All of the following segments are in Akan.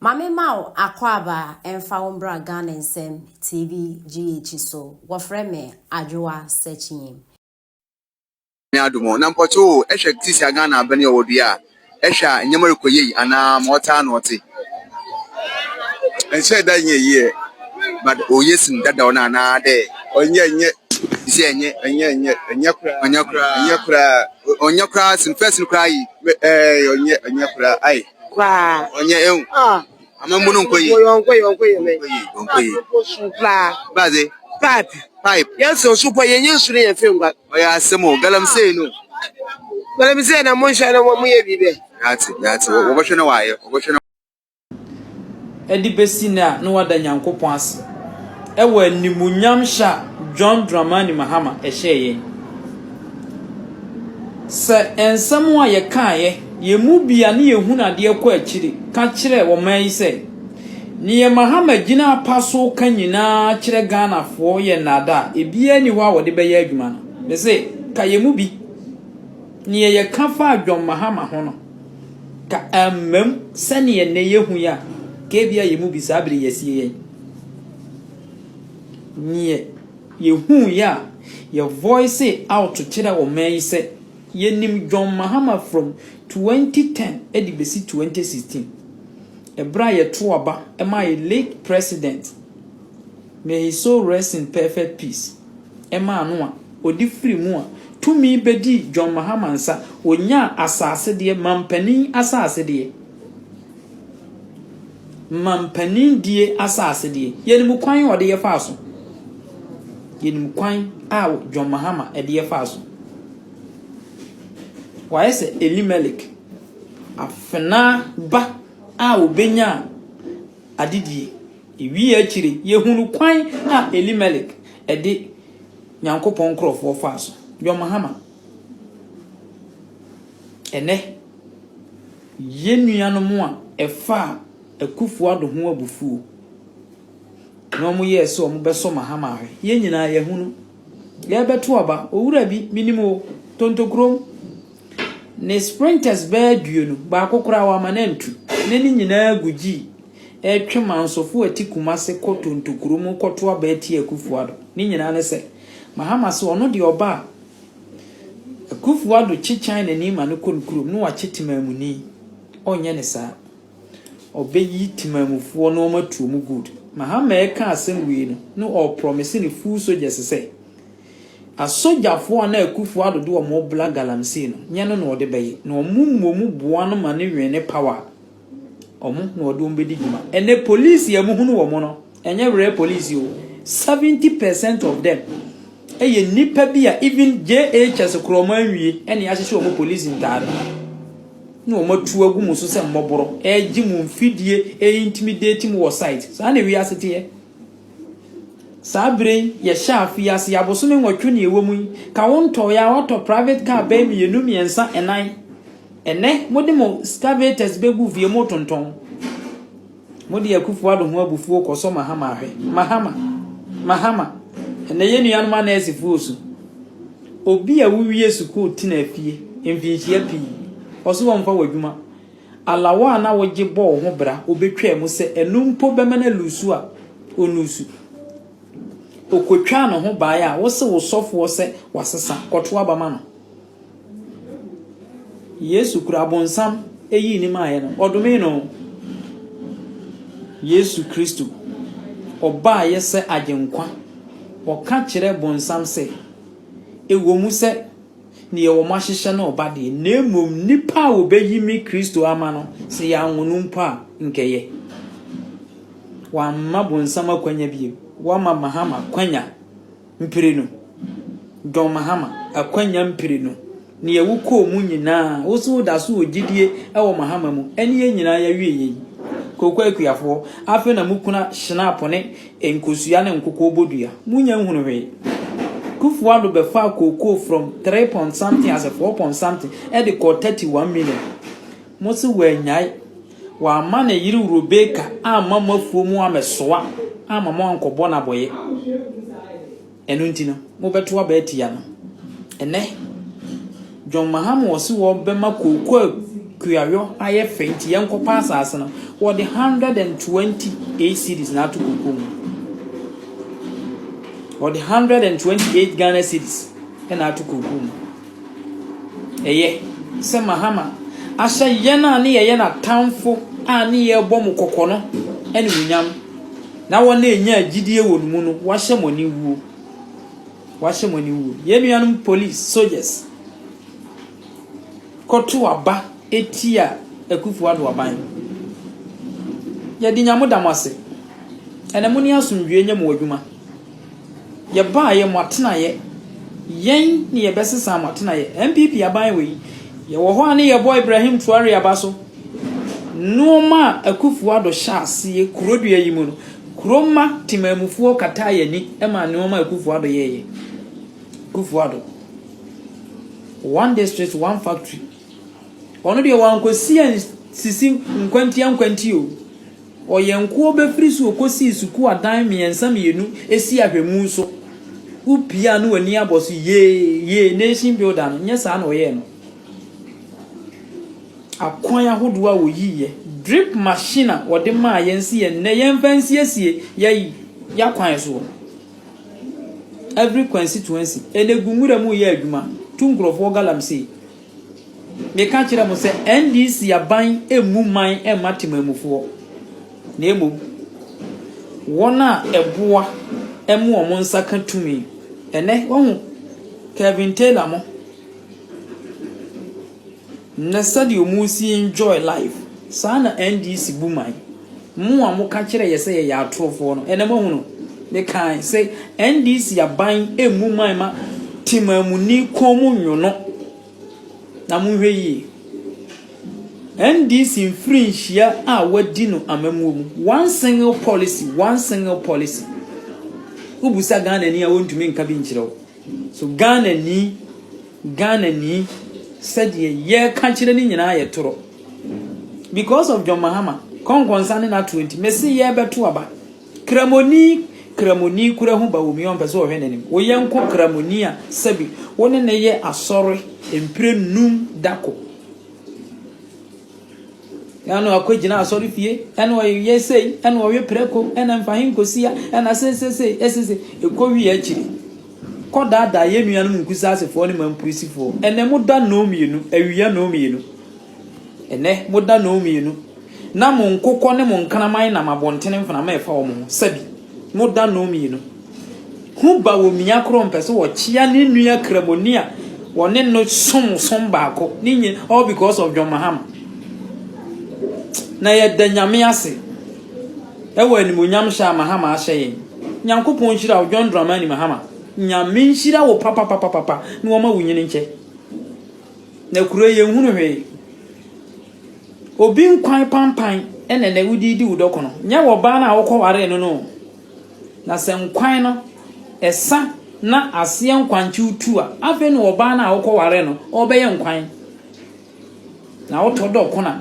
Ma me ma wo akwaaba mfa wo mbra Ghana Nsɛm TV GH so. Wɔfrɛ me Adwoa Sekyiyim. Nyame adom o. Na mpɔkyɛ o, ɛhwɛ sisi a Ghana abɛn yi ɔwɔ dua a, ɛhwɛ a nneɛma rekɔ yie anaa ma ɔtaa na ɔte? Nhyɛ da nyɛ yie. But oye sen dadaw no anaa dɛ? Ɔnyɛ nyɛ. Sisi ɛnyɛ. Ɛnyɛ nyɛ ɛnyɛ koraa. Ɔnyɛ koraa. Ɛnyɛ koraa. Ɔnyɛ koraa sen first no koraa yi. Ɛɛ, ɔnyɛ ɛnyɛ koraa ayi. Koraa. Ɔnyɛ ehu. Ah. Amambu no nkɔ yie. Ɔnkɔ yie, ɔnkɔ yie mɛ. Ɔnkɔ yie, ɔnkɔ yie. Su koraa. Baze. Pipe. Pipe. Yɛn sɛ nsu pɔ yɛn nye nsu ne yɛn fɛ ngua. Ɔyɛ asɛm o, galamsey no. Galamsey na mo nhyɛ na mo yɛ bi bɛ. Yate, yate. Wɔbɛhwɛ na wɔayɛ, wɔbɛhwɛ na. De bɛsi nnɛ a na wada Nyankopɔn ase wɔ animuonyam hyɛ a John Dramani Mahama hyɛɛ yɛn. Sɛ nsɛm a yɛkaeɛ, yɛn mu bi a ne yɛhunu adeɛ kɔ akyiri ka kyerɛɛ ɔman yi sɛ, neɛ Mahama gyina apa so ka nyinaa kyerɛ Ghanafoɔ yɛ nnaadaa a, ebiara nni hɔ a wɔde bɛyɛ adwuma no. Mese, ka yɛn mu bi, neɛ yɛka faa John Mahama ho no, Ka ammam sɛnea nnɛ yɛhu yi a, ka ebia yɛn mu bi saa bere yi asie yɛn. Neɛ yɛhuiɛ a, yɛ voice out kyerɛ ɔman yi sɛ yɛnim John Mahama from 2010 de bɛsi 2016. Ɛberɛ a yɛto aba maa yɛ late president, may his soul rest in perfect peace, maa no a, ɔde firi mu a, tumi bɛdii John Mahama nsa, ɔnyaa asase deɛ, mampanin asase deɛ. Mampanin die asase deɛ. Yɛnim kwan a ɔde yɛ faa so. Yɛnim kwan a John Mahama de yɛ faa so. Wayɛ sɛ Elimelek, afenaa ba a ɔbɛnyaa adedie. Ewiee akyiri, yɛhunu kwan a Elimelek de Nyankopɔn nkorɔfoɔ faa so. John Mahama. Ɛnnɛ, yɛn nuanom a ɛfaa Akufo Addo ho abufuo na wɔyɛɛ sɛ wɔbɛsɔ Mahama ahwɛ, yɛn nyinaa yɛahunu. Yɛrebɛto aba, owura bi, menim o, Tontokurom, ne sprinters bɛyɛ aduonu, baako koraa wamma no antu, na ne nyinaa gu gyii. Ɛretwe mansofo a ɛte Kumase kɔ Tontokuro mu kɔto aba atia Akufo Addo. Ne nyinaa ne sɛ, Mahama se ɔno deɛ ɔba a, Akufo Addo kye Chinani ma no kɔ ne kurom na wakye Temaamuni. Ɔnyɛ ne saa. Ɔbɛyi Temaamufoɔ na wɔatu wɔn good. Mahama reka asɛm wei no, na ɔreprɔmese ne full soldiers sɛ, asogyafoɔ a na Akufo Addo de wɔn rebla galamsey no, nyɛ no na ɔde bɛyɛ. Na wɔn mmom boa no ma no win power a, Wɔn na wɔde wɔn bɛdi dwuma. Ɛnɛ polisi a muhunu wɔn no, ɛnyɛ rare polisi o. 70% of them ɛyɛ nnipa bi a even JHS korɔ wɔn anwie ɛna yɛahyehyɛ wɔn polisi ntaade na wɔn atu agu mo so sɛ mmɔborɔ ɛregye mo mfidie ɛintimidate mo wɔ site. Saa na wiase teɛ. Saa bere yi yɛhyɛ afe yi ase abosome nwɔtwe na ɛwɔ mu yi ka wo ntɔeɛ a watɔ private car bɛyɛ mmienu mmiɛnsa ɛnan. Ɛnnɛ mode mo scavators bɛgu fie motontɔn. Mode Akufo Addo ho abufuo kɔsɔ Mahama ahwɛ. Mahama! Mahama! Ɛnnɛ yɛn nuanom anɛɛsefoɔ su. Obi a wowie sukuu tena fie mfinhyia pii, ɔse ɔmfa w'adwuma. Alawa a na wogye bɔ wo ho bra wobɛtwaa mu sɛ ɛno mpo bɛma no alusu a, ɔnlusu. Ɔkɔtwaa ne ho baeɛ a, wose wo sɔfoɔ sɛ wasesa, kɔto aba ma no. Yesu kura abonsam yii ne maeɛ no, ɔdomee no. Yesu Kristo, ɔbaeɛ sɛ agyenkwa. Ɔka kyerɛɛ bonsam sɛ, ɛwɔ mu sɛ neɛ wɔahyehyɛ no reba deɛ, na mmom nnipa a wɔbɛyi me Kristo ama no, sɛ yɛanwo no mpo a, nkɛyɛ. Wamma bonsam akwanya bio. Wama Mahama kwanya. Mprenu, John Mahama, akwanya mprenu, neɛ wo kɔɔ mu nyinaa, wo so wo da so wɔ gyidie wɔ Mahama mu, ɛne yɛn nyinaa yɛawie yei. Kooko akuafoɔ, afei na mo kuna hynapo ne nkosua ne nkokɔ bɔ dua, mo nya nhunu hwee. Kufuor Addo bɛfaa kookoo from 3 point something ase 4 point something ɛde kɔɔ 31 million. Mo se wannyae, wamma ne yere Rebeka amma mo afuo mu ammɛsoa amma mo ankɔbɔ no abɔeɛ. Ɛno nti no, mobɛto aba atia no. Ɛnnɛ, John Mahama ɔse wɔbɛma kooko. kuayɔ ayɛ fɛ nti yɛnkɔpa asase no, wɔde 128 cedis na ato kookoo mu. Wɔde 128 Ghana cedis na ato kookoo mu. Ɛyɛ sɛ Mahama ahyɛ yɛn a ne yɛyɛ n'atamfo a ne yɛrebɔ mo kɔkɔ no animuonyam, na wɔn a ɛnyaa gyidie wɔ ne mu no, wahyɛ mo aniwuo. Wahyɛ mo aniwuo. Yɛn nuanom police, soldiers, kɔto aba tia Akufo Addo aban. Yɛde Nyame da mo ase. Ɛnɛ mo ne asomdwoeɛ nyɛ mo adwuma. Yɛbaeɛ mo atenaeɛ. Yɛn ne yɛbɛsesa mo atenaeɛ. NPP aban wei, yɛwɔ hɔ a ne yɛbɔ Ibrahim Traore aba so. Nnoɔma a Akufo Addo hyɛ aseɛ kuro dua yi mu no, kuro mma temanmufoɔ kataa yɛn ani maa nnoɔma a Akufo Addo yɛeɛ. Akufo Addo. One district, one factory. Ɔno deɛ wankɔsi ansisi nkwantia nkwanti o. Ɔyɛnkoɔ bɛfiri so ɔkɔsii sukuu adan mmiɛnsa mmienu si ahwɛmu so. Wopie a na w'ani abɔ so yee yee nation builder no, nyɛ saa na ɔyɛɛ no. Akwan ahodoɔ a wɔyiiɛ, drip machine a wɔde maa yɛn si yɛn nnɛ yɛmfa nsiesie yɛ yakwan soɔ. Every constituency, ɛnɛ gu nwura mu yɛ adwuma, tu nkurɔfoɔ galamsey. Meka kyerɛ mo sɛ NDC aban mmu man mma temanmufoɔ, na mmom wɔn a ɛboa ma wɔn nsa ka tumi. Ɛnɛ, wahu Kevin Taylor mo. Nnɛ sɛdeɛ wɔn si enjoy life, saa na NDC bu man. Mo a moka kyerɛ yɛ sɛ yɛyɛ atorofoɔ no, ɛnɛ moahu no. Mekae sɛ NDC aban mmu man ma temamuni kɔn mu nwono. Na monhwɛ yie. NDC mfirinhyia a wadi no amammuo mu, one single policy, one single policy. Wobusa Ghanani a wɔntumi nka bi nkyerɛ wo. So Ghanani, Ghanani, sɛdeɛ yɛreka kyerɛ no nyinaa yɛ torɔ. Because of John Mahama, kɔnkɔnsa ne n'atoɔ nti, mese yɛrebɛto aba. Kramoni, Kramoni kura ho ba wɔ mu yi ɔmpɛ sɛ ɔhwɛ n'anim. Wo yɛnko Kramoni a sɛbi wo ne no yɛ asɔre mpire num da ko. Ɛna ɔkɔ gyina asɔre fie, ɛna ɔyɛ sei, ɛna ɔwe prɛko, ɛna mfa he nkosia, ɛna seesesei, ɛsese, ɛkɔ wie akyiri. Kɔ daadaa yɛn nuanom nkusaasefoɔ ne mampurisifoɔ. Ɛnɛ mo da nnɔn mmienu, awia nnɔn mmienu. Ɛnnɛ, moda nnɔnmienu, na mo nkokɔ ne mo nkraman nam abɔntene mframa refa wɔn ho. Sɛbi, moda nnɔnmienu. Hu ba wɔ mia korɔ mpɛ sɛ ɔkyea ne nua kramoni a wɔne no som som baako. Ne nyi all because of John Mahama. Na yɛda Nyame ase ɛwɔ animonyam hyɛ a Mahama ahyɛ yɛn. Nyankopɔn nhyira wo John Dramani Mahama. Nyame nhyira wo papapapapa na wɔma wo nyini nkyɛ. Na kuro yi yɛnhunu hwee. Obi nkwan pampan na ɛnɛ wode redi wo dɔkono. Nyɛ wɔ baa no a wokɔwaree no no o. Na sɛ nkwan no ɛsa na aseɛ nkwankyew tu a, afei na ɔbaa no a wokɔwaree no ɔrebɛyɛ nkwan. Na wotɔ dɔkono a,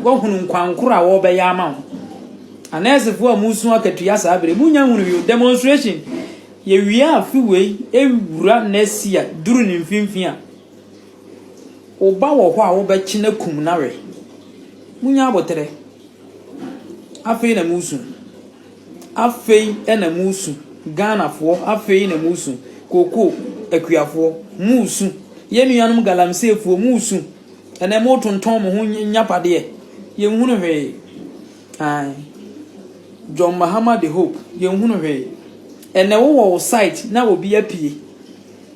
woahunu nkwan koro a wɔrebɛyɛ ama wo. Anɛɛsefoɔ a mosu akatua saa bere, monya nhunu hwee o. Demonstration, yɛwie afe wei wura next year duru ne mfimfini a, Wo ba wɔ hɔ a wobɛkye no akum no awe. Munya aboterɛ. Afei na moresu. Afei na moresu. Ghanafoɔ, afei na moresu. Kookoo akuafoɔ, moresu. Yɛn nuanom galamseyfoɔ, moresu. Ɛnɛ moretontɔn mo ho nyapadeɛ. Yɛnhunu hwee. Ae. John Mahama the hope. Yɛnhunu hwee. Ɛnɛ wowɔ wo site na obi apue.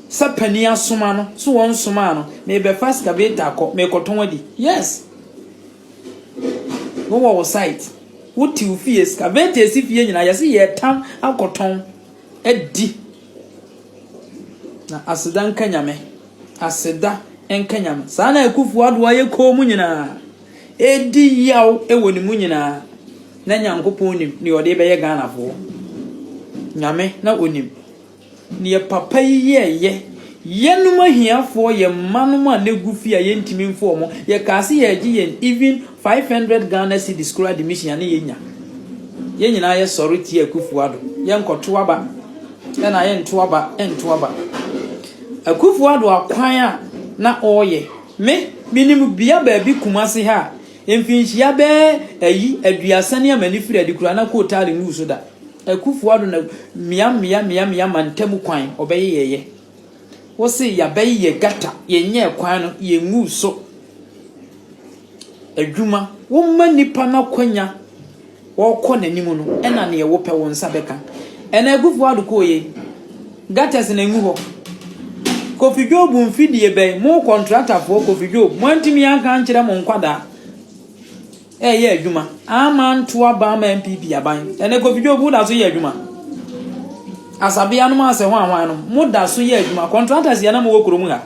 Sɛ panin asoma no, so wɔn nsomaa no, merebɛfa excavator akɔ, merekɔtɔn adi. Yes! Wowɔ wo site, wote wo fie, excavator esi fie nyinaa, yɛse yɛretam akɔtɔn adi. Na aseda nka Nyame, aseda nka Nyame. Saa na Akufo Addo ayɛ kɔn mu nyinaa, ɛredi yaw wɔ ne mu nyinaa. Na Nyankopɔn nim nea ɔde bɛyɛ Ghanafoɔ. Nyame na onim. Neɛ papa yi yɛɛyɛ. Yɛnom ahiafoɔ yɛ mma nom a negu fie a yɛntumi mfo ɔmo. Yɛkaa se yɛɛgye yɛn even 500 Ghana cedis koraa admission a ne yɛnya. Yɛn nyinaa yɛ sɔre tia Akuffo Addo. Yɛnkɔ to aba ɛna yɛnto aba nto aba. Akuffo Addo akwan a na ɔɔyɛ. Me. Menim bea baabi Kumasi ha a, mfinhyia bɛyɛ ayi aduasa ni a m'ani firi adi koraa na kootaale nguu so da. Akufo Addo na mmea mmea mmea mmea mantam kwan ɔbɛyeyɛyɛ. Wo se yɛabɛyeyɛ gata, yɛnyɛɛ kwan no, yɛnguu so. Adwuma, woma nipa no akwanya ɔrekɔ n'anim no, ɛna neɛ wopɛ wo nsa bɛka. Ɛna Akufo Addo kɔɔ yei, gutters na ngu hɔ. Kofi Job mfidie bɛn, mo kɔntratafoɔ Kofi Job, moantumi anka ankyerɛ mo nkwadaa ɛreyɛ adwuma, ama anto aba ama NPP aban. Ɛnɛ Kofi Job woda so yɛ adwuma. Asabea nom asɛ hwan hwan nom, moda so yɛ adwuma. Kɔntratas yɛ na mowɔ kurom ha.